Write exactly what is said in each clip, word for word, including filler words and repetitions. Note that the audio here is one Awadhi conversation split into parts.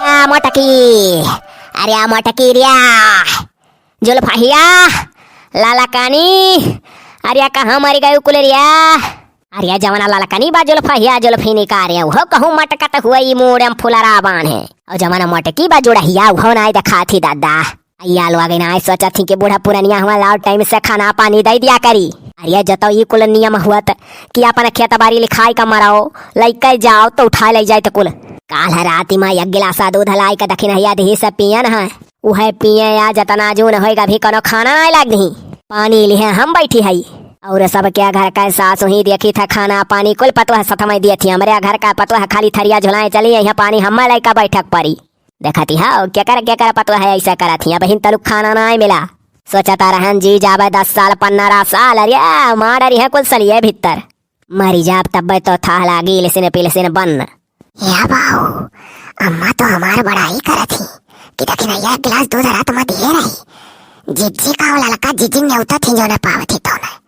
आ मोटकी, अरे आ मोटकी रिया, जुल्फहिया, लालकानी, अरे कहाँ मरी गई कुल रिया? अरे जवना लालकानी बा जुल्फहिया, जुल्फी निकारे, उहो कहूँ मटकत हुए ई मूड़े म फुलरा बान्हे। और जवना मोटकी बा जुड़हिया, उहो नाई देखात ही दादा। अइया लोग नाई सोचत ही कि बूढ़ा पुरनिया हुआ लाओ टाइम से खाना पानी दे दिया करी। अरे जतौ ई कुल नियम हुअत कि अपन खेत बारी लिखाई का मराओ, लइके जाओ तो उठाए ले जाए तो कुल। काल राती मा एक गिलासा दूध लाई के दखिनहिया दिही से पियन है। उहे पिए या जतना जून होइगा भी कोनो खाना नाई लाग दिही। पानी लिहे हम बैठी हई। और सबके घर का सास वहीं देखी था खाना पानी कुल पतोह सथमय दिए थी। हमरे घर का पतोह खाली थरिया झुलाए चली, यहाँ पानी हम्मा लइका बैठक परी। देखती हौ, केकर, केकर पतोह है ऐसा करत हिया, बहिन तलुक खाना नाई मिला। सोचता रहन जी जाबे दस साल, पन्द्रह साल, अरे मार रही है कुल सलिए भीतर। मरी जाब तब्बे तो थाह लागी, इलसिन पिलसिन बन। या बाऊ, अम्मा तो हमार बड़ाई करत ही कि दखिनहिया एक गिलास दूध रात मा दिए रही। जिज्जी का ललका जिज्जी नेवता थी जो न पावत ही तो न।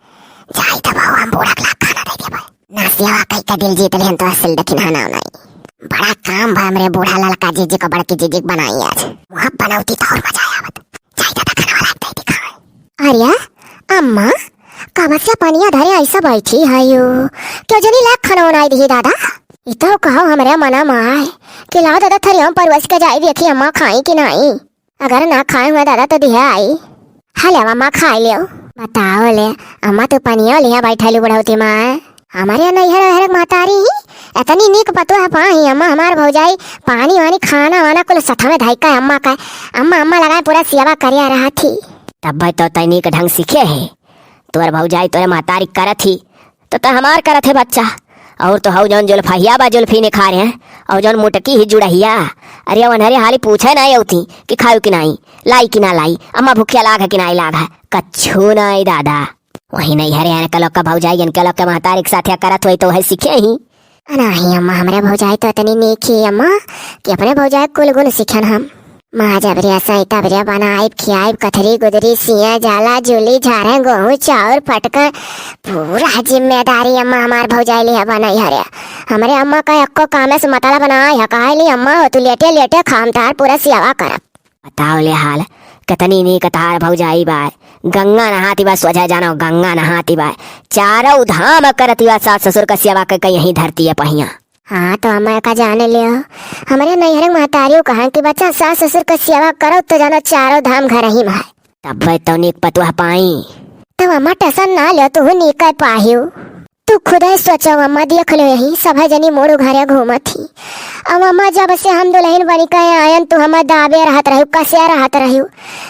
जाई त बाऊ हम बूढ़ा के लाग खाना दे देबे। ना सेवा कई के दिल जीत लेहन तो असल दखिनहा नाव नाई। बड़ा काम बा हमरे बूढ़ा ललका जिज्जी को बड़की जिज्जी के बनाई आज। वहाँ बनौती तो और मजा आवत। जाई दादा खाना वाला दे दिखावे। अरे अम्मा, कब से पनिया धरे ऐसा बैठी है यू? क्यों जनी लाग खाना बनाई दी दादा? इतो कहो हमरे मना माय कि लाओ दादा थरिया में परोस के जाई देखी अम्मा खाई कि नाई। अगर ना खाए हुए दादा तो दिहे आई। हले अम्मा खाई लियो। बताओ ले, अम्मा तू पनियो लिया बैठलू बुढ़ौती माय। हमारे नैहर ओहर के महतारी ही इतनी नीक पतोह पाई अम्मा, हमार भौजाई पानी वानी खाना वाना कुल सथमे धइका अम्मा का। अम्मा, अम्मा लगाए पूरा सेवा करिया रहा थी। तब भाई तो तै नीक ढंग सीखे है। तोर भौजाई तोरे महतारी करत ही तो तै हमार करत है बच्चा। और तो हऊ जौन जुल्फहिया बा जुल्फी निखारे हैं, और जौन मुटकी ही जुड़हिया, अरे वनहरे हाली पूछे ना अउती कि खाऊ कि नाई, लाई कि ना लाई, अम्मा भूखिया लाग है कि नाई लाग है, कच्छू नाई दादा। वही नैहरे आने के लोग का भौजाई, इनके लोग के महतारी के साथे करत होई तो वही सीखे ही। नाही अम्मा, हमरे भौजाई तो इतनी नीक ही अम्मा कि अपने भौजाई कुल गुण सीखन हम। माँ जबरिया सैता बरिया बनाइब, खियाइब, कथरी गुदरी, सिया, जाला, जुली, झारे, गोहूँ, चाउर, फटकन, पूरा जिम्मेदारी अम्मा हमार भौजाई लिहे बा नैहरे। हमरे अम्मा का एक्को कामे से मतलब ना है, काहे ली अम्मा हो तू लेटे लेटे खा, हम तार पूरा सेवा करब। बताओ ले हाल, कितनी नीक तहार भौजाई बा। गंगा नहाती बा, सोझा जानो गंगा नहाती बा। चारों धाम करती बा, सास ससुर का सेवा कइ कइ यहीं धरती है पहिया। हाँ, तो अम्मा का जाने लियो। हमरे नैहर के महतारियों कहा कि बच्चा सास ससुर का सेवा करो तो जानो चारों धाम घर ही में है। तब तो नीक पतोह पाई। तब अम्मा टेंशन ना लियो, तू नीक पाहियो। तू खुदे सोचो अम्मा, देख लो यही सभे जनी मोड़ू घरे घूमत ही। अब अम्मा जब से हम दुल्हन बनी के आयन, तू हमें दाबे रहत रही, कसे रहत रही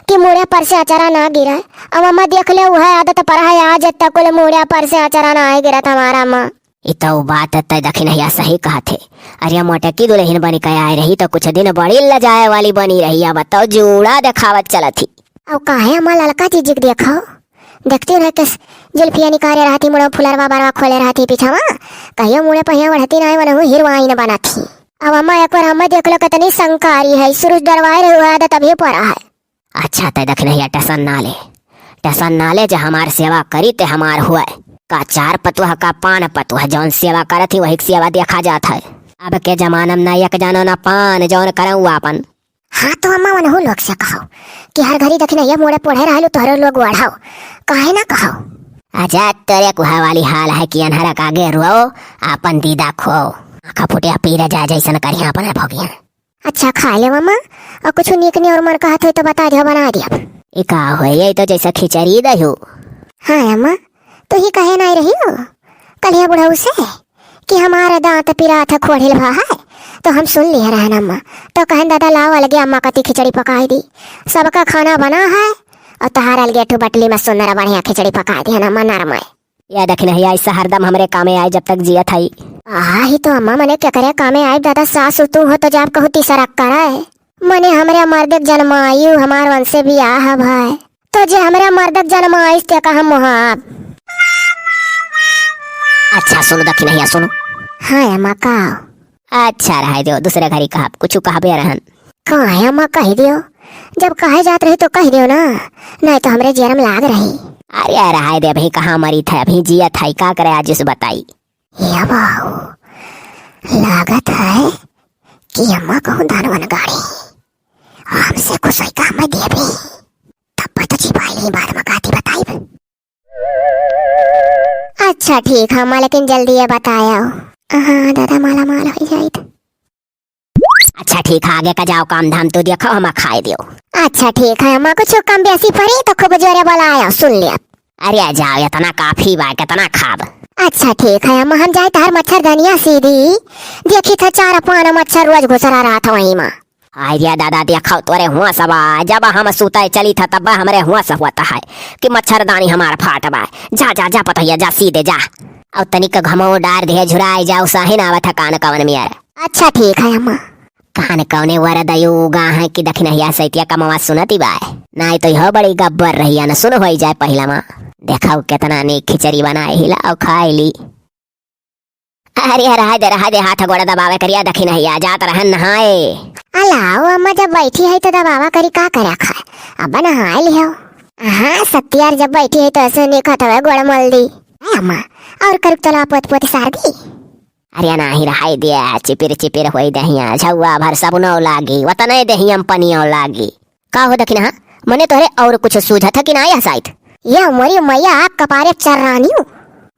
कि मुड़े पर से अचरा ना गिरे। अब अम्मा देख ले, उहे आदत पर है आज तक कुल मुड़े पर से अचरा ना आए गिरत हमारा अम्मा। ई तो बात तै दखिनहिया सही कहत है। अरे मोटकी दुल्हन बनी के आए रही तो कुछ दिन बड़ी लजाए वाली बनी रही, अब तो जूड़ा देखावत चलत ही। अब काहे अम्मा ललका जीजी के देखो, देखती ना किस जुल्फिया निकारे रहती, मुड़ो फुलरवा बरवा खोले रहती पीछावा, कहियो मुड़े पहिया बढ़ती ना, वनहु हीरोइन बनत ही। अब अम्मा एक बार हमें देख लो, कितनी संकारी है, सुरुज डरवाए रहे हुआ आदत अभी पड़ा है। अच्छा तै दखिनहिया टेंशन ना ले, टेंशन ना ले, जे हमार सेवा करी ते हमार हुए। का चार पतुआ का पान पतुआ, जौन सेवा करत ही वही के सेवा देखा जात है। अब के जमाना में ना एक जानो ना पान, जौन करऊँ आपन। हाँ तो अम्मा वनहु लोग से कहो कि हर घड़ी दखिनहिया मुड़े पढ़े रहलू, तोहरे लोग ओढ़ाओ, काहे ना कहो। अच्छा तोरे कुहा वाली हाल है कि अन्हरा का आगे रुआओ, आपन दीदा खो, आँखा फुटिया पीरे जाए जैसन करिया अपने भोगिया। अच्छा खाइ लेव अम्मा, और कुछ नीक नियर मन कहत होई तो बताइ दियो, बनाइ दियब। ई का होई, ई तो जैसे खिचड़ी दही हो। हाँ अम्मा, तू ही कहे नाहीं रही हो कलिया बुढ़ऊ से कि हमारा दाँत पिरात है, खोड़िल भा है, तो हम सुन लिहे रहन अम्मा, तो कहन दादा लाओ अलगे अम्मा कती खिचड़ी पकाइ दी, सबका खाना बना है और तहार अलगे एक ठो बटली में सुंदर बढ़िया खिचड़ी पकाइ दिहन अम्मा नरमाए। या दखिनहिया, ऐसा हरदम हमरे कामे आए जब तक जियत हई। आही तो अम्मा, मने केकरे कामे आए दादा, सास तू हो तो जाब कहूँ तीसरा करे। मने हमरे मर्दक जन्मायु, हमार वंशे बियाह भय। तो जे हमरे मर्दक जन्माइस ते का हम मोहाब। अच्छा सुनो दखिनहिया, सुनो। हाँ अम्मा, का? अच्छा रहे दियो, दूसरे घरी कहब, कुछ कहबे रहन। काहे अम्मा कहि दियो, जब कहे जात रही तो कहि दियो ना, नाहीं तो हमरे जियरम लाग रही। अरे रहे दे, अभी कहाँ मरी थे, अभी जियत है, का करे आज इस बताई। या बाऊ, लागत है कि अम्मा कहूँ दानवन गाड़ी, हमसे कुछ होई का मैं देबी, तब तो छिपाई नहीं, बाद में काती बताइब। अच्छा ठीक है अम्मा, लेकिन जल्दी ये बताया। हाँ दादा, माला माल हो जाइत। अच्छा ठीक है, आगे का जाओ काम धाम तो देखो, हम खाए दियो। अच्छा ठीक है अम्मा, कुछ कम बेसी पड़ी तो खूब जोरे बोलाया, सुन लिया। अरे जाओ, इतना काफी बा, कितना खाब। अच्छा ठीक है अम्मा, हम जाए तहर मच्छरदनिया सीधी, देखी था चार पान मच्छर रोज घुसरा रहा था वहीं में। अरे दादा, देखो तोरे हुआ सबा, जब हम सुते चली था तब हमरे हुआ से होता है कि मच्छरदानी हमार फाट बा। जा जा जा पतोहिया, जा सीधे जा। और तनिक घमो डार दे, झुराई जाओ, साहिन आवत है कान कवन मियर। अच्छा ठीक है अम्मा। कान कवने वर दयो गा है कि दखिनहिया सैतिया कमवा सुनती बाय। नाई तो इहो बड़ी गब्बर रहिया न, सुन होई जाए पहिला माँ। देखो कितना नीक खिचड़ी बनाए हिला और खाए ली। अरे रहा दे, रहा दे, हाथ गोड़ा दबावे करिया दखिनहिया, जात रहन नहाए। अलाओ अम्मा, जब बैठी है तो दबावा करी, का करे खाए, अब नहाए लिहो। हाँ सत्यार, जब बैठी है तो ऐसे नीक हथवे गोड़ मल दी। ए अम्मा, और करुक तला पोत पोत सार दी। अरे नाही, रहाई दिया, चिपिर चिपिर होई देहिया, झौआ भर सबुनौ लागी, वतनै देहिया में पनियौ लागी। का हो दखिनहा, मने तोहरे और कुछ सूझत है कि ना यह साइत? या मोरी मैया, आप कपारे चर्रानियो।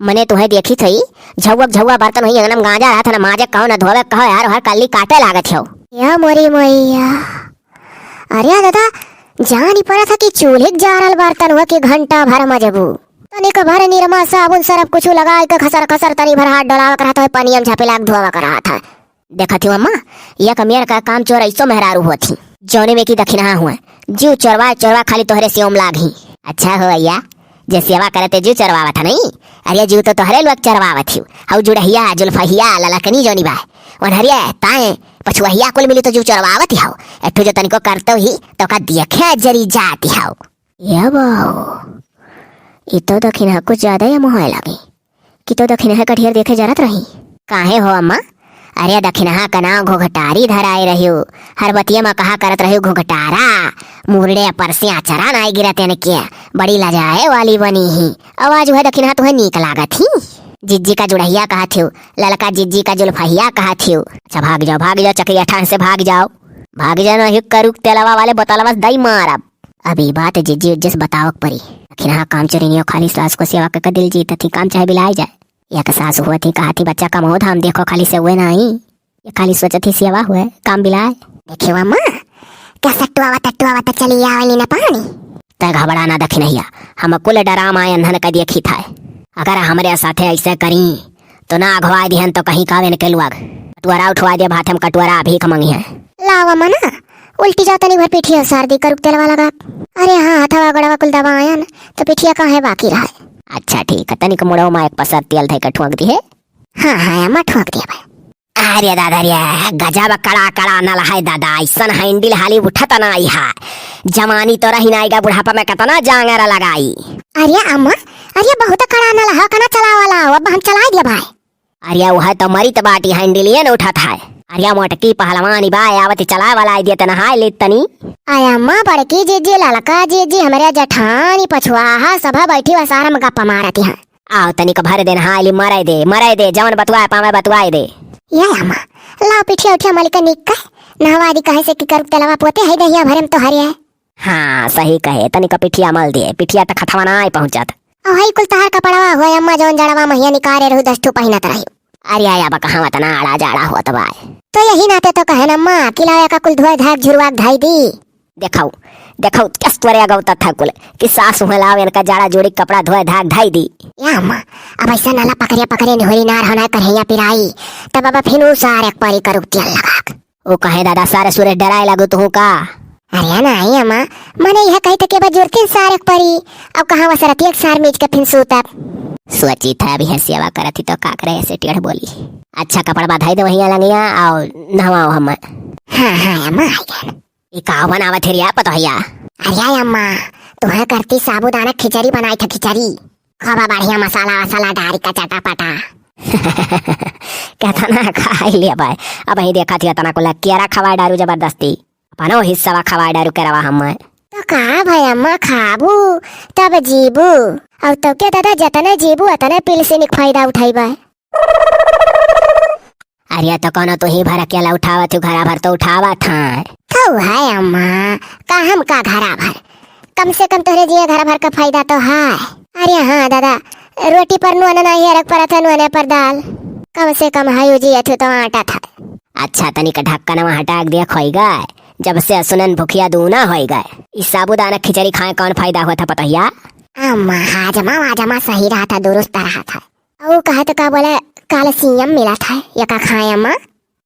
मने तुहे देखी थई, झौआ झौआ बर्तन होई, अंगना में गांजा रहत है, ना माजे कहो, ना धोवे कहो, यार हर कल्ली काटे लागत हो। या मोरी मैया, अरे दादा, जानी पड़ा था कि चूल्हे के जारल बर्तन हुआ कि घंटा भर मजबू। तनिक भर निरमा साबुन सरफ कुछ लगाए के खसर खसर तनी भर हाथ डोलावक रहत है, पनियम झापे लाग धोवक रहत है। देखत ही अम्मा, एक मेर का काम चोर ऐसो मेहरारू होत ही, जौने में की दखिनहा हुआ, जीव चोरवा चोरवा खाली तोहरे सेवम लाग ही। अच्छा हो भैया, जे सेवा करते जीव चोरवावत है नहीं, अरे जीव तो तोहरे लोग चोरवावत ही। हऊ जुड़हिया, जुल्फहिया, ललकनी जौनी बा, ओनहरिया, ताए, पछुआहिया कुल मिली तो जीव चोरवावत ही हऊ। एक ठो जो तनिको करतो ही, तो का देखे जरी जाती हऊ। ए बहू, ई तो दखिनहा कुछ ज्यादा ही मोहाए लागी। कि तो दखिनहा कठियर देखे जरत रही। काहे हो अम्मा? अरे दखिनहा का नाव घुघटारी धराए रह्यू। हर बतिया मा कहा करत रह्यू घुघटारा। मुरड़े पर से अचरा नाई गिरत इनके। बड़ी लजाए वाली बनी ही। आवाज वह दखिनहा तुहे नीक लागत ही। जिज्जी का जुड़हिया कहत हियो, ललका जिज्जी का जुल्फहिया कहत हियो। अच्छा भाग जाओ, भाग जाओ, चकरिया ठान से भाग जाओ। भाग जाओ, नहीं करुक तेलवा वाले बोतलवा से दई मारब। अब ई बात जिज्जी उज्जी से बतावक परी। आखिर हाँ, काम चोरिनियो खाली सास को सेवा करके दिल जीतत ही, काम चाहे बिलाए जाए। या के सास हुआ थी, कहा थी, "बच्चा कमाओ धाम देखो, खाली से हुए ना आई।" ये खाली सोचत ही सेवा हुए, काम बिलाए। देखे हुआ माँ, क्या सट्टुआ वा, तट्टुआ वा, तो चली आवेली ना पानी। तै घबरा ना दखिनहिया, हम कुल डरामा एन्हन का देखी था। अगर हमरे साथे ऐसे करी, तो ना अघवाए दिहन तो कहीं कावे इनके लुआग। कटुआरा उठवाए दे भात हम कटुआरा भीख मंगी है। लावा मना, उल्टी जाओ तनी भर पीठिया सार दी करुक तेलवा लगा। अरे हाँ, हथवा गोड़वा कुल दबायन, तो पीठिया काहे बाकी रहा है? अच्छा ठीक है, तनिक मुड़ो मा एक पसर तेल धइ के ठोंक दी है। हाँ, हाँ, अम्मा ठोंक दिया भाई। अरे दादा रे, गजब कड़ा कड़ा नल है दादा, ऐसन हैंडल हाली उठत ना आई है। जवानी तो रही ना आएगा, बुढ़ापा में कितना जांगर लगाई। अरे अम्मा, अरे बहुत कड़ा नल है, कना चलावाला हो, अब हम चलाए दिया भाई। अरे वह तो मरित बाटी हैंडलियन उठत है। अरे मोटकी पहलवानी बा, आवत चलाए वाला आई दिया त नहाए लेत तनी। आया माँ बड़की जीजी, ललका जीजी, हमरे जेठानी पछुआहा सभा बैठी वसार में गप्पा मारत हैं। आओ तनिक भर दे नहाए ली, मराई दे, मराई दे, जवन बतुआए पावे बतुआए दे। या अम्मा, लाओ पिठिया उठिया मलिका निक का, नहवा दी कहे से कि करुक तेलवा पोते है दहिया भरे में तो हरे है। हाँ, सही कहे, तनिक पिठिया मल दे, पिठिया तक हथवा ना आए पहुँचत। ओ हई कुल तहार कपड़वा हुआ अम्मा, जौन जड़वा महिया निकारे रहू, दस ठो पहिनत रही। अरे आया बा, कहाँ तना आड़ा जाड़ा होत बा। तो यही नाते तो कहे न अम्मा, कि लाओ एका कुल धोए धाक झुरवा के धाई दी। देखौ, देखौ, कस तोरे अगौ तथा कुल, कि सास हुआ लाओ इनका जाड़ा जोड़ी कपड़ा धोए धाक धाई दी। या अम्मा, अब ऐसा नाला पकड़िया पकड़िया निहोरी नार होना करहैया पिराई, तब अब फिन उ सारे एक परी करुक तेल लगा। ओ कहे दादा, सारे सूरज डराए लागो तुहू का? अरे नाहीं अम्मा, मने यह कही त के बा जुरतिन सार एक परी, अब कहाँ वसरतिया के सार मीच के फिन सूतब। सोची था अभी है सेवा करत ही तो का करे ऐसे टेढ़ बोली। अच्छा कपड़ा बधाई दे वहीं अलंगिया, आओ नहवाओ हम। हाँ, हाँ अम्मा, आई गए। ई का बनावत है रिया पतोहिया? अरे अम्मा, तुहे करती साबूदाना खिचड़ी बनाई था, खिचड़ी। खूब बढ़िया मसाला वसाला डारी का चटापटा। केतना खाई ले भाई, अब ही देखा थी इतना कुल केरा खवाए डारू जबरदस्ती, अपनो हिस्सा खवाए डारू केरवा हम। तो का भाई अम्मा खाबू तब जीबू, और तो के दादा जतने जीबू उतने पिलसिनिक फायदा उठाई बा। अरे तो कौनो तू ही भर अकेला उठावत हू, घरा भर तो उठावत है। तो है अम्मा, का हम का घरा भर, कम से कम तोहरे जिए घरा भर का फायदा तो है। अरे हाँ दादा, रोटी पर नून नाहीं हरक परत है, नूने पर दाल। कम से कम है जिए थू तो आटा था। अच्छा तनिक ढक्कनवा हटा के देख होई गए, जब से सुनन भुखिया दूना होई गए। ई साबूदाना खिचड़ी खाए कौन फायदा हुआ था पतोहिया? अम्मा हाजमा वाजमा सही रहा था, दुरुस्त रहा था। अउ कहा तो का बोले, काल सीएम मिला था, ये का खाए अम्मा?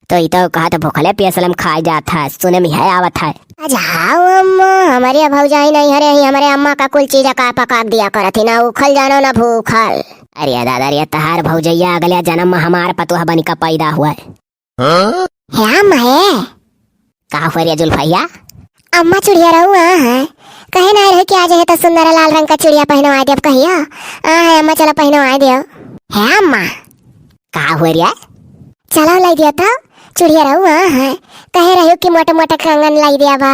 तो ई तो कहा तो भूखले पियसलम खाए जात है, सुने में है आवत है। अजाओ अम्मा, हमारे भौजाई नहीं हरे ही, हमारे अम्मा का कुल चीज का पका दिया करत ही ना, उखल जानो ना भूखल। अरे दादा रे, तहार भौजैया अगले जन्म में हमार पतोह बनी का पैदा हुआ है। हाँ? हे अम्मा हे। का हुआ रे जुल्फैया? अम्मा चुड़िया रहू आ है, कहे ना रहे कि आज है तो सुंदर लाल रंग का चुड़िया पहनवा देब कहिया। आ है अम्मा, चलो पहनवा देव। हे अम्मा। का हुआ रे? चलो लाई दिया तो, चुड़िया रहू आ है, कहे रहे कि मोटा मोटा कंगन लाई दिया बा।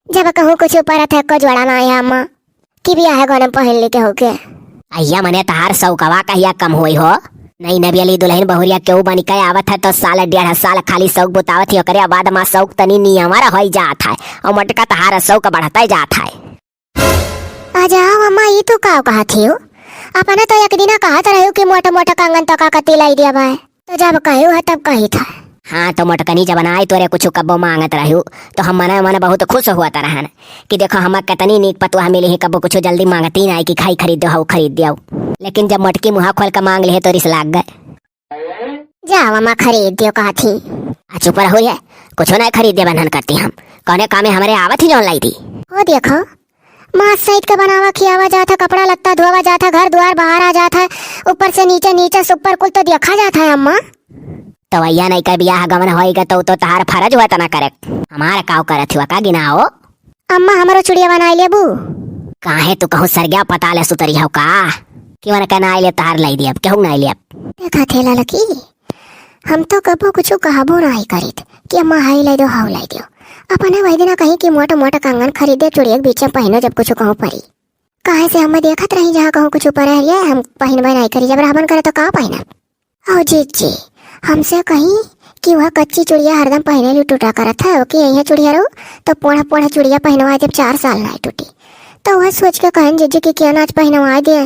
जब कहूँ कुछ परत है को जोड़ा ना आया अम्मा, कि बियाह गौने पहन ले के होके। अइया मने तहार शौकवा कहिया कम होई हो? नई नबियली दुल्हन बहुरिया केहू बनी के आवत है तो साल डेढ़ साल खाली शौक बुतावत ही, ओकरे बाद मा शौक तनी नियमर होई जात है और मोटका तहार शौक बढ़ते जात है। अजाओ अम्मा, ई तू का कहत हियो? अपने तो एक दिना कहत रहियो कि मोटा मोटा कंगन तो का कती लाई दिया भाई। तो जब कहियो है तब कही था। हाँ, तो मोटकनी जब ना आई तोरे कुछ कब्बो मांगत रहू, तो हम मने मने बहुत खुश हुआ रहन कि देखो हम कितनी नीक पतुआ मिली ही, कब्बो कुछ जल्दी मांगती ना कि खाई खरीद दो, हऊ खरीद दियो। लेकिन जब मोटकी मुहा खोल के मांग ले तो रिस लाग गए। जाओ अम्मा, खरीद दियो कहत ही। आ चुप रहो रे, कुछ ना खरीद दे बंधन करती हम, कौने कामे हमरे आवत ही जौन लाई दी। हो देखो, मांस सहित के बनावा खियावा जात है, कपड़ा लत्ता धोवा जात है, घर दुआर बहारा जात है, ऊपर से नीचे, नीचे से ऊपर, कुल तो देखा जात है अम्मा। तो भैया नहीं का बियाह गमन होई गा तो, तो तहार फर्ज हुआ तना करे, हमार काव करत हुआ का गिनाओ। अम्मा हमरो चुड़िया बनाई लेबू? काहे तू कहूँ सरग्या पता ले सुतरी हो का? कि उनका ना आइले तहार लाई दियब, केहू ना आइले अब। देखा थे ललकी, हम तो कबो कुछ कहबो ना आई करित कि अम्मा हाई लाई दो, हाउ लाई दो। अपने वही दिना कहीं कि मोटा मोटा कंगन खरीदे, चुड़िया के बीच में पहनो जब कुछ कहूँ परी। काहे से हम देखत रही जहाँ कहूँ कुछ ऊपर है, हम पहनबे नहीं करी, जब रहबन करे तो का पहनब? और जीत जी, हमसे कहीं कि वह कच्ची चुड़िया हरदम पहने ली टूटा करत है, ओके यही चुड़िया रहू तो पोढ़ा पोढ़ा चुड़िया पहनवा देब, चार साल ना टूटी। तो वह सोच के कहन जीजी कि क्या ना आज पहनवा दे,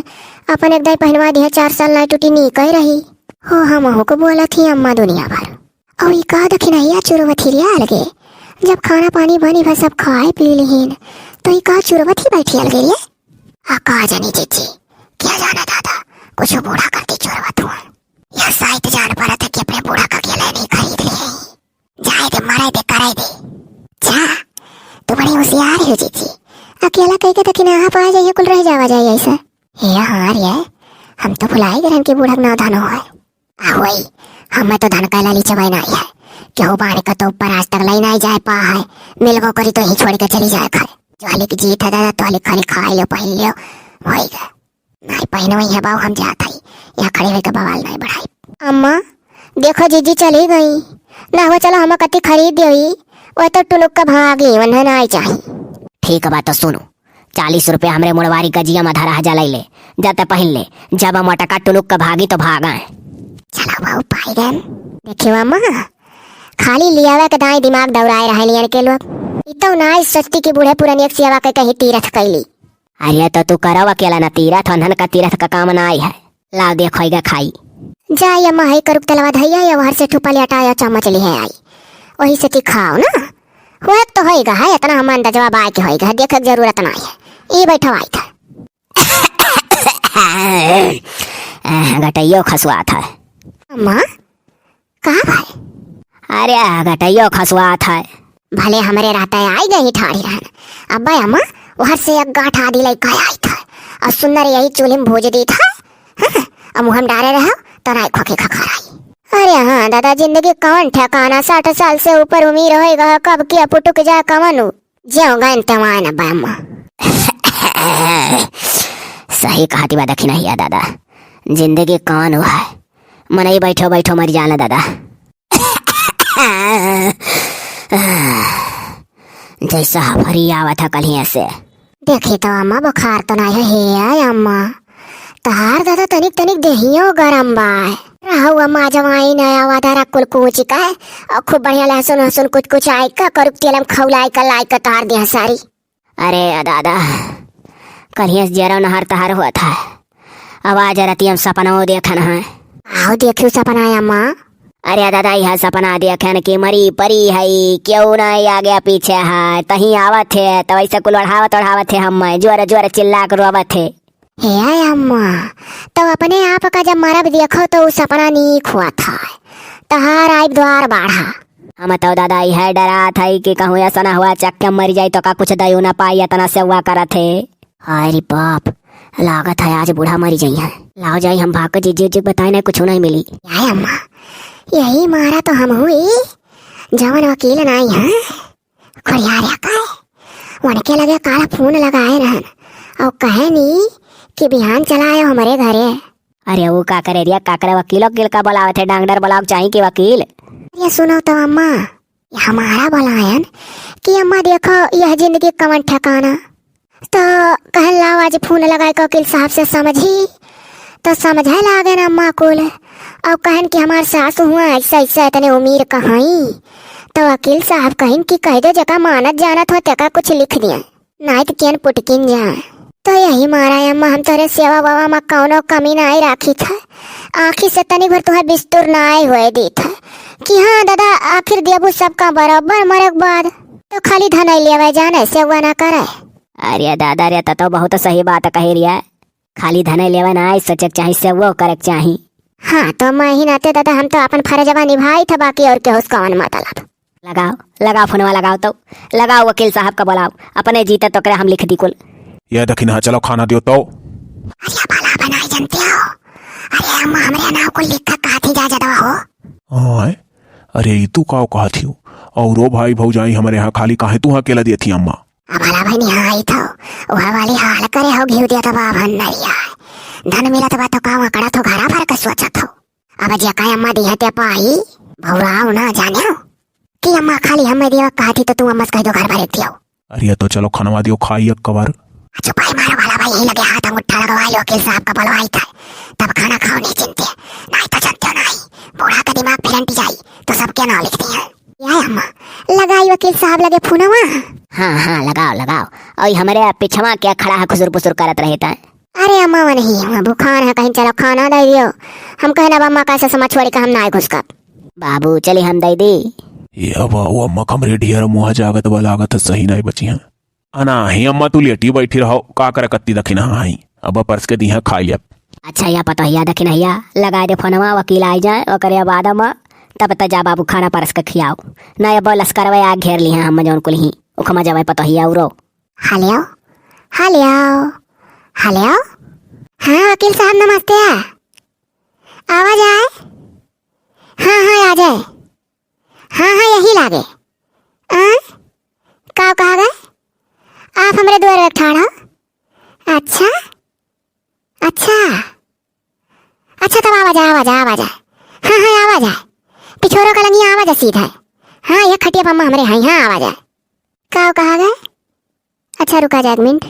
अपन एक दाई पहनवा दिया, चार साल ना टूटी, नीक ही रही। हो हम को बोलत ही अम्मा दुनिया भर। और ई का दखिनहिया चुरवत ही रे अलगे, जब खाना पानी बनी भा सब खाए पी लिहिन, तो ई का चुरवत ही बैठी अलगे रे? आ का जानी जीजी, क्या जाना दादा, कुछ बूढ़ा करती चुरवत हुआ। यह साइत जान परत है कि अपने बूढ़ा का अकेला नहीं खरीद ले। जाए दे, मरे दे, करे दे। जा, तू बड़ी होशियार है जीजी। अकेला कह के दखिनहा पा जाइए, कुल रह जावा जाए ऐसा। हे हाँ रे, हम तो भुलाई गए कि बूढ़ा के ना धन हो है। आ होई, हमें तो धन का लाली चबाई ना है। केहू बाढ़ का तो ऊपर आज तक लाई ना जाए पा है। मिलबो करी तो ही छोड़ के चली जाए घर। जो हलिक जीत है दादा, तो हलिक खाली खाए लो, पहन लो, होई गए। नाई पहनवई है बाऊ, हम जात हई। यहाँ खड़े होके बवाल नाई बढ़ाई। अम्मा, देखो जीजी चली गई। ना हुआ चलो हम कति खरीद देई। वह तो टुनुक का भागी, उन्हें नाई चाही। ठीक बा तो सुनो, चालीस रुपया हमरे मुड़वारी गजिया में धरा है, जलाई ले। जाते पहन ले, जब मोटका टुनुक का भागी तो भागा है। चलो बाऊ पाई गन। देखियो अम्मा, खाली लियावे के दाई दिमाग दौड़ाए रहे लियन के लोग। ई तो नाई सोचती कि बूढ़े पुरनिया के सेवा के कहीं तीरथ कैली। अरे तो तू करव अकेला ना तीरथ, उन्हन का तीरथ का काम ना आई है। लाव देखो इगा खाई। जा या महई करुक तलवा धैया या वहर से ठुपा लेटा या चम्मच लिहे आई। वही से ती खाओ ना। होए तो होइगा है, इतना हम अंदाजवा बाय के होइगा है, देखे के जरूरत ना है। ई बैठो आई था। आह, गटैयो खसुआत है। अम्मा, कहाँ भाई? अरे, गटैयो खसुआत है। भले हमरे रहते आई गई ठाड़ी रहन। अब्बे अम्मा, वहर से एक गांठ आदि लइका आई था। और सुंदर यही चूल्हे में भूज दी था। हाँ, अब मुँह में डारे रहो, तो राय खोके खखा रही। अरे हाँ दादा, जिंदगी कौन ठिकाना, साठ साल से ऊपर उम्र होइगा, कब के पुटुक जाए कवन उ? ज्यों गन तेवान बम। सही कहती बा दखिनहिया दादा, जिंदगी कौन हुआ है, मनई बैठो बैठो मर जाना दादा। जैसा हफरी आवत है कल ही ऐसे। देखी तो अम्मा, बुखार तो नहीं है, हे अम्मा, तहार दादा तनिक तनिक देहियो गरम बा। रहुआ माजवाई नया वादा रख कुल कूची का, और खूब बढ़िया लहसुन वहसुन कुछ कुछ आई का, करुक तेल में खौलाई का लाई का तार दिया सारी। अरे या दादा, कलिया से जरा नहर तहर हुआ था। अब आज रतिया में सपना वो देखन है। आओ देखियो सपना है अम्मा। अरे या दादा, यह सपना देखन कि मरी परी है, क्यों ना आगे पीछे है, तहीं आवत है, तो ऐसे कुल ओढ़ावत ओढ़ावत है, हम जोर जोर चिल्ला के रोवत है। हे अम्मा, तो अपने आप का जब मरब देखो तो उ सपना नीक हुआ था, तहार आइब द्वार बाढ़ा। हम तो दादा यह डरात है कि कहूँ ऐसा ना हुआ चक्के मर जाई तो का कुछ दयू ना पाई, इतना सेवा करत है। हाय रे बाप, लागत है आज बूढ़ा मरी जाई है। लाओ जाई हम भाग के जीजी जी बताए ना कुछ नहीं मिली। या अम्मा, यही मारा तो हम हुई, जवन वकील नाई है। खोरिया रे का है? उनके लगे काला फोन लगाए रहन और कहे नी कि बिहान चला आयो हमरे घरे। अरे वो का करे रिया, का करे, वकील वकील का बोलावत है, डॉक्टर बोलाव चाही कि वकील? अरे सुनो तो अम्मा, ये हमारा बोलायन कि अम्मा देखो यह जिंदगी कवन ठिकाना। तो कहन लाओ आज फोन लगाए के वकील साहब से समझी। तो समझे लागे ना अम्मा कुल। और कहन कि हमार सासु हुआ ऐसा ऐसा इतने उम्र का हई। तो वकील साहब कहिन कि कह दो जेका मानत जानत हो तेका कुछ लिख दिया, नाई तो केन पुटकिन जा। तो यही मारा अम्मा हम तोरे सेवा वेवा में कौनो कमी नाई राखी था। आँखी से तनी भर तुहे बिस्तुर नाई होए दी था कि हाँ दादा आखिर देबू सबका बराबर मरे के बाद। तो खाली धनई लेवे जाने सेवा ना करे। अरे दादा रे, त तो बहुत सही बात कही रिया। खाली धने लेवे ना आई, सोचे के चाही, सेवो करे के चाही। हाँ, तो मैं ही नाते दादा, हम तो अपन फर्जवा निभाई था, बाकी और केहू से कौन मतलब। लगाओ, लगाओ फोनवा लगाओ तो, लगाओ वकील साहब का बुलाओ, अपने जीते तो करे हम लिख दी कुल। ये दखिनहा, चलो खाना दियो तो। अरे भला बनाई जनते हो, अरे अम्मा हमरे नाव को लिख के कहा थी जा जदवा हो। हाँ, अरे ई तू काव कहा थी? और ओ भाई भौजाई हमरे यहाँ खाली काहे तू अकेला दिया थी अम्मा? अब भला बहिनी हाँ आई थो, वह वाली हाल करे हो घिउ दिया तब भंडरिया। धन मिलत बा तो का अकड़ा थो घरा भर के सोचत हो। अब जे का अम्मा दिया ते पाई, भौराव ना जाने हो कि अम्मा खाली हमें दिया कहती तो तू अम्मा से कह दो घर भर दियो। अरे तो चलो खनवा दियो खाई एक कबार। चुपाई मारो भला भाई, यही लगे हाथ अंगूठा लगवाई लो, वकील साहब का बुलवाई था, तब खाना खाओ नहीं चिंते, नहीं तो जानते हो नहीं, बूढ़ा का दिमाग फिरंटी जाई तो सबके नाम लिख दिए। या अम्मा, लगाई वकील साहब लगे फोनवा। हाँ, हाँ, लगाओ, लगाओ। और हमरे पिछवा क्या खड़ा है, खुसुर पुसुर करत रहता है। अरे अम्मा, वो नहीं, वो भूखान है, कहीं चलो खाना दे दियो। हम कहना अब अम्मा कैसे समझ छोड़ी का हम ना घुसकब। बाबू, चली हम दे दी। ये अब वो अम्मा कमरे ढेर मुँह जागत बा, लागत है सही नहीं बची हैं। अना ही अम्मा, तू लेटी बैठी रहो, का करे कत्ती दखिनहा हई। अब परस के दिहा खाई लेब। अच्छा या पतोहिया दखिनहिया, लगाए दे फोनवा, वकील आई जाए, ओकरे बाद अम्मा, तब त जा बाबू खाना परस के खियाओ। ना अब लस्करवे आ घेर लिहा हम जौन कुल ही, उखमा जवे पतोहिया उरो। हेलो, हेलो, हेलो। हाँ वकील साहब नमस्ते। आवाज आए? हाँ, हाँ, आ जाए। हाँ, हाँ, यही लागे। आ? का कहा गए? आप हमरे दुआरे ठाड़ हो? अच्छा, अच्छा, अच्छा, तब आवा जाए, आवा जाए, आवा जाए। हाँ, हाँ, आवा जाए। पिछोरो का लंगिया आवा जाए सीधा। हाँ, ये खटिया पम्मा हमरे हैं, हाँ, आवा जाए। का कहा गए? अच्छा, रुका जा एक मिनट।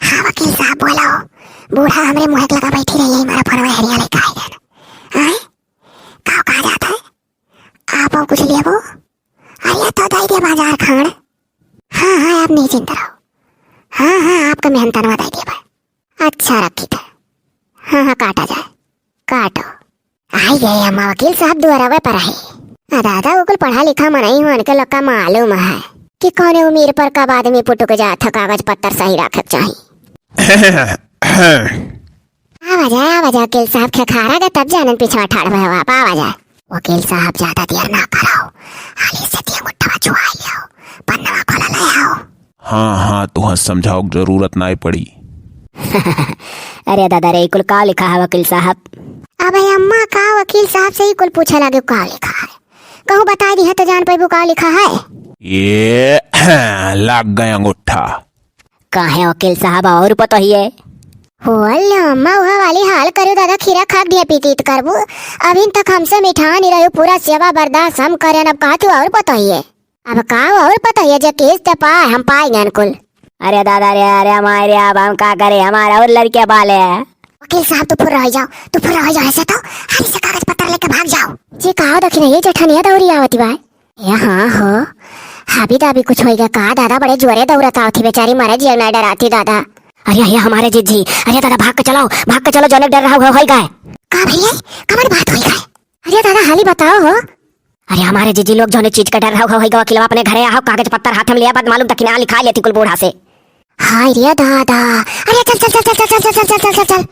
हाँ, वकील साहब, बोलो। बूढ़ा हमरे मुँह के लगा बैठी रही है, हमारा फोनवा हेरिया लेके आई है। आए? का कहा जाता है? आप और कुछ लेबो? अरे, तो दे दे बाजार खान। हाँ, हाँ, आप नहीं चिंता रहो। हाँ, हाँ, आपका मेहनतनवा दे दे भाई। अच्छा, रखी था। हाँ, हाँ, काटा जाए। काटो। आई गए अम्मा, वकील साहब दुआरवे पर है। आ दादा, वो कुल पढ़ा लिखा मनई हो, उनके लोग का मालूम है कि कौने उम्र पर कब आदमी पुटुक जात है, कागज पत्तर सही रखे के चाही। आवा जा, आवा जा, वकील साहब खेखारा के तब जानन पिछवा ठाड़ भए हो आप, आवा जा। वकील साहब, ज्यादा देर ना करो, हाली से दिया मुट्ठवा छुआ लियो, पन्नवा खोला ले आओ। हाँ, हाँ, तुहा समझाओ के जरूरत नाई पड़ी। अरे दादा रे, कुल का लिखा है वकील साहब? अबे अम्मा, का वकील साहब से ही कुल पूछे लगे का लिखा है? कहूँ बताई दिहे तो जान पैबू का लिखा है। ये लाग गए अंगूठा। काहे वकील साहब, और पतोहिए? हो अल्ले अम्मा, वह वाली हाल करू दादा, खीरा खाक दिया पीतीत करबू। अभिन तक हमसे मिठा नहीं रहू, पूरा सेवा बर्दाश्त हम करेन, अब कहा तू और पतोहिए? अब का और पतोहिए, जे किस्त पाए हम पाई गए कुल। अरे दादा रे, अरे माई रे, अब हम का करे, हमारे और लड़के बाले हैं। वकील साहब, तू फुर्र होइ जाओ, तू फुर्र होइ जाओ, ऐसे तो हाली से कागज पत्तर लेके भाग जाओ। जी, कहा दखिन, ये जेठनिया दौरी आवती बा। ए हाँ हो, हाबी दाबी कुछ होइगा का दादा, बड़े जोरे दौरत आवती बेचारी, मरे जिया ना डराती दादा। अरे, अरे, हमारे जिज्जी, अरे दादा, भाग के चलो, भाग के चलो, जौने डर रहा हुआ होइगा। का भइया, कवन बात होइगा? अरे दादा, हाली बताओ हो। अरे हमारे जिज्जी लोग जौने चीज का डर रहा हुआ होइगा, वकीलवा अपने घरे आओ, कागज पत्तर हाथ में लिया, बाद मालूम तक ना लिखा लेती कुल बूढ़ा से। हाय रे दादा, अरे चल, चल, चल।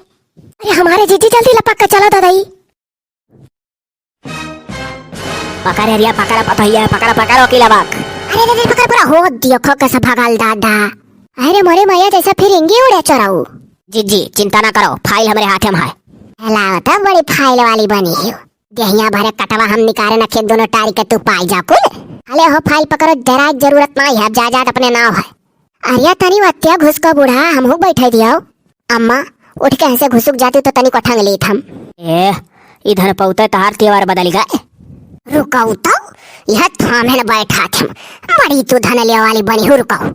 अरे हमारे जिज्जी, जल्दी लपक के चलो दादा ई। पकड़ रे, पकड़ पतोहिया, पकड़, पकड़ वकील बाक। अरे, अरे, अरे, पकड़ पूरा हो दियो, खो कैसे भगाल दादा। अरे मोरे मैया, जैसा फिर इंगी उड़े चोराऊ। जी, जी, चिंता ना करो, फाइल हमरे हाथे में है। लाओ तो बड़ी फाइल वाली बनी हो। देहिया भरे कटवा हम निकारे ना खेत दोनों टारी के तू पाई जा कुल। अले हो फाइल पकड़ो, जरा जरूरत ना है, अब जायदाद अपने नाव है। अरे तनी वत्या घुसको बूढ़ा, हमहू बैठे दियो। अम्मा, उठ के हंसे घुसुक जाती तो तनी को ठंग लेत हम। ए, ई धन पौते तहार तेवर बदल गए। रुकऊ तो, यह थामे न बैठा थे। बड़ी तू धन ले वाली बनी हो, रुकऊ।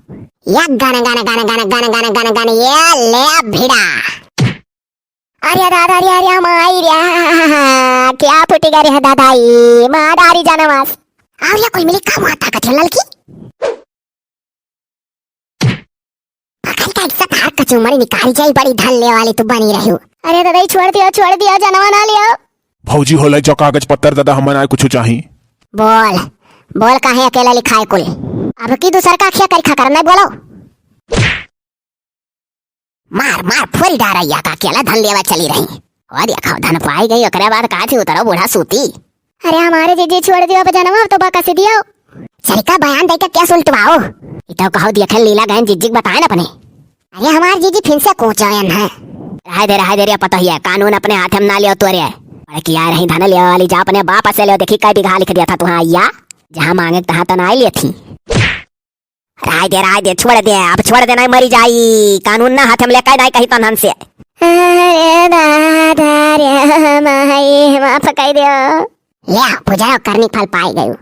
या गन, गन, गन, ये ले भिड़ा। अरे दादा, अरे, अरे, माई रे, क्या फुटी गा रे दादा, ई माँ डारी जानवास। और या कोई मिली का माता का ललकी? पकड़ के एक साथ हाथ कचूमरी निकाल जाई, बड़ी धन ले वाली तू बनी रही हो। अरे दादा, ई छोड़ दियो, छोड़ दियो, जनवा ना लियो। भौजी होले जो कागज पत्तर दादा, हमन आए कुछ चाही। बोल, बोल काहे अकेला लिखाए कुल? अब की दूसर का अखिया करी खकर नहीं बोलो। मार, मार, फोरी डारैया का अकेला धन लेवा चली रही। ओ देखो, धन पाई गई, ओकरे बाद का थी उतरो बूढ़ा सूती। अरे हमारे जीजी छोड़ दियो, अब जनवा तो बकस दियो। सरिका बयान देके क्या सुलटवाओ? ई तो कहो दियखन लीला गहन जीजी के बताए न अपने। अरे हमार जीजी फिन से कोचायन है। रहे दे, रहे दे रे पतोहिया, कानून अपने हाथ में ना लियो तोरे। अरे किया रही धन लियो वाली, जा अपने बाप से लियो, देखी कै बीघा लिख दिया था तुहाँ आइया। जहाँ मांगे तहाँ तो ना लियो थी। राय दे, राय दे, छोड़ दे, अब छोड़ दे, नहीं मरी जाई। कानून ना हाथ में लेके नहीं कही तो नन से। अरे दादा रे माई, माफ कर दियो। ले आ, पूजा करनी फल पाई गई।